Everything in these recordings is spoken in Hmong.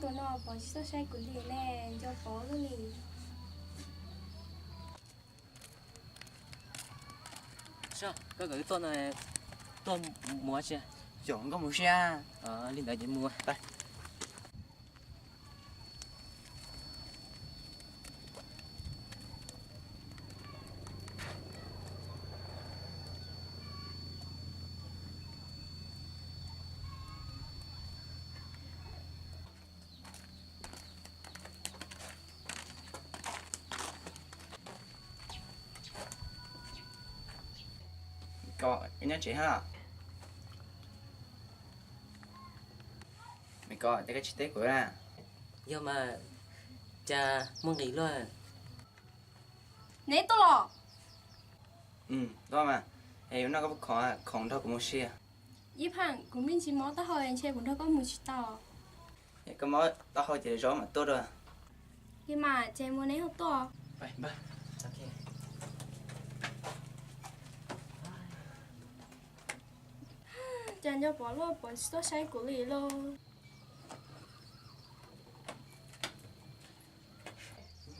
Tus no Pov tsis tuaj saib kuv li ne, nco Pov lub li. Koj kom wb tuaj no, tuaj mus ua tsi? Xyov nkauj mus ua si. Li ntawd ces mus. Koj nyob tsev hab? Me koj, cas koj tsis teb kuv na? Yog mas, cas muaj nqis luaj? Neb tuaj los? Tuaj mas, es yuav noj koj khoom, khoom nrog kuv mus si. Ib Pheej, kuv me ntsis mob taub hau ntshe kuv nrog koj mus tsis tau. Koj mob taub hau ces zov mam tuaj dua. Li mas ces mus neb ho tuaj. Cas nco Pov luaj, Pov tsis tuaj saib kuv li lauj.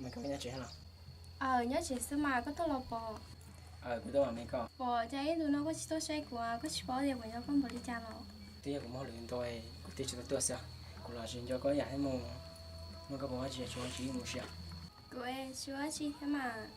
Nyob tsev xwb mas, koj tuaj los Pov? Pov, cas ib ntu no koj tsis tuaj saib kuv, koj tsis paub tias kuv nco koj npaum li cas los? Twb yog kuv mob lwm tus ntau, kuv thiaj tsis tau tuaj xwb. Kuv los tsis nco koj ib yam thiab mus. Muaj koj puas ua tsi, tsis ua tsi mus si. Kuv tsis ua tsi thiab mas.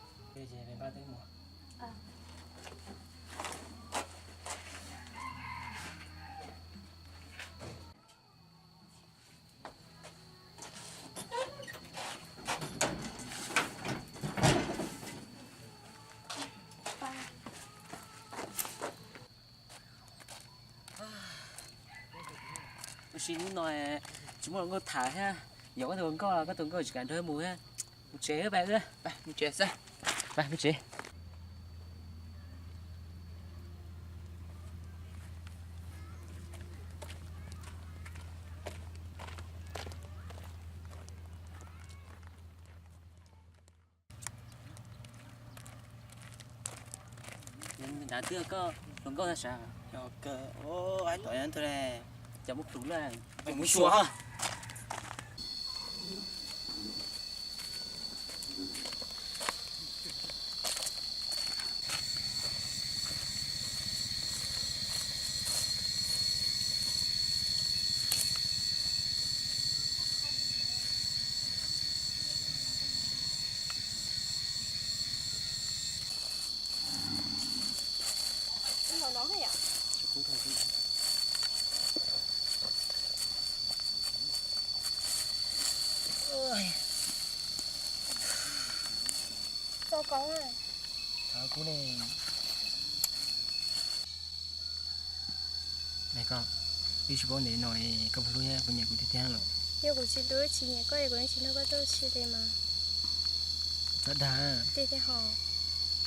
Ua si hnub no tsis muaj hluas nkauj tham thiab, yog koj tus hluas nkauj, koj tus hluas nkauj tsis kam nrog mus thiab. Mus tsev pais wb. Mus tsev xwb. Pais mus tsev. Nrad twb koj hluas nkauj tag sav. Yog kawg, ib tog ntug le. Cov muab plhws lawm. Mus xyuas. Txo koob. Thov kub ne. Koj, wb tsis paub ntev no, koj puas hlub thiab puas nyiam kuv tiag tiag lawm? Yog kuv tsis hlub tsis nyiam koj es kuv yeej tsis nrog koj tuaj ua si li mas. Txhob dag. Tiag tiag ho.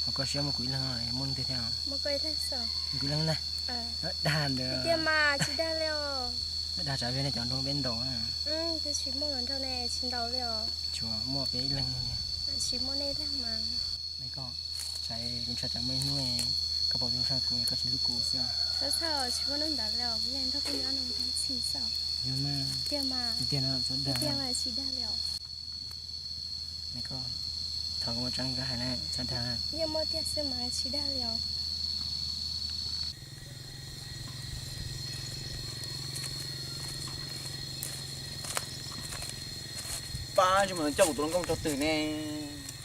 Ho koj siab muaj kuv ib leeg, muaj leej twg thiab? Muaj koj ib leeg xwb. Kuv ib leeg ntag. Txhob dag ntawd. Tiag mas tsis dag li os. Txhob dag tsam vim nej cov nrog peb ntaus. Twb tsis muaj los nrog nej tsis ntaus li os. Tsuas muaj peb ib leeg li. Tsis muaj nej ib leeg mas. Koj, tsam kuv ntshai tsam muaj ib hnub koj pom tus zoo kuv koj tsis hlub kuv xwb. Txhob txhawj, tsis muaj hnub ntawd li os, kuv yeej nrog koj nyob no mus tag txij xwb. Yog mas. Tiag mas. Tiag no txhob dag. Tiag mas tsis dag li os. Koj, thov kuv ua tsaug koj hais na, txhob dag. Yeej muaj tiag xwb mas tsis dag li os. Pab tsis mus coj kuv tus hluas nkauj tso twg ne?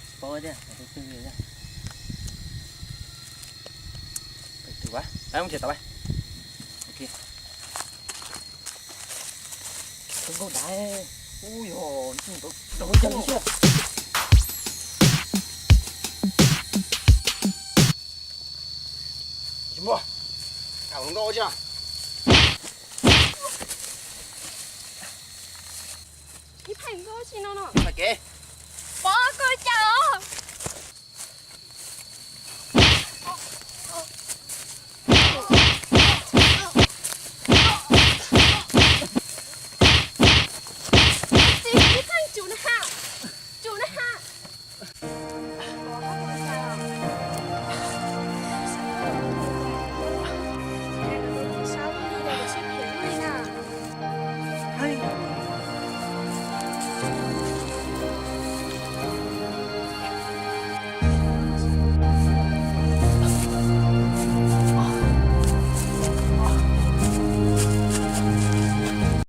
Tsis paub tiag, tus twg li. Twg a, mus tsev tau. Tus nkauj dav. Ub yog, rau koj coj li xwb. Tsis muaj. Thov hluas nkauj ua tsi no? Ib Pheej, koj ua tsi no no? Pheej kev.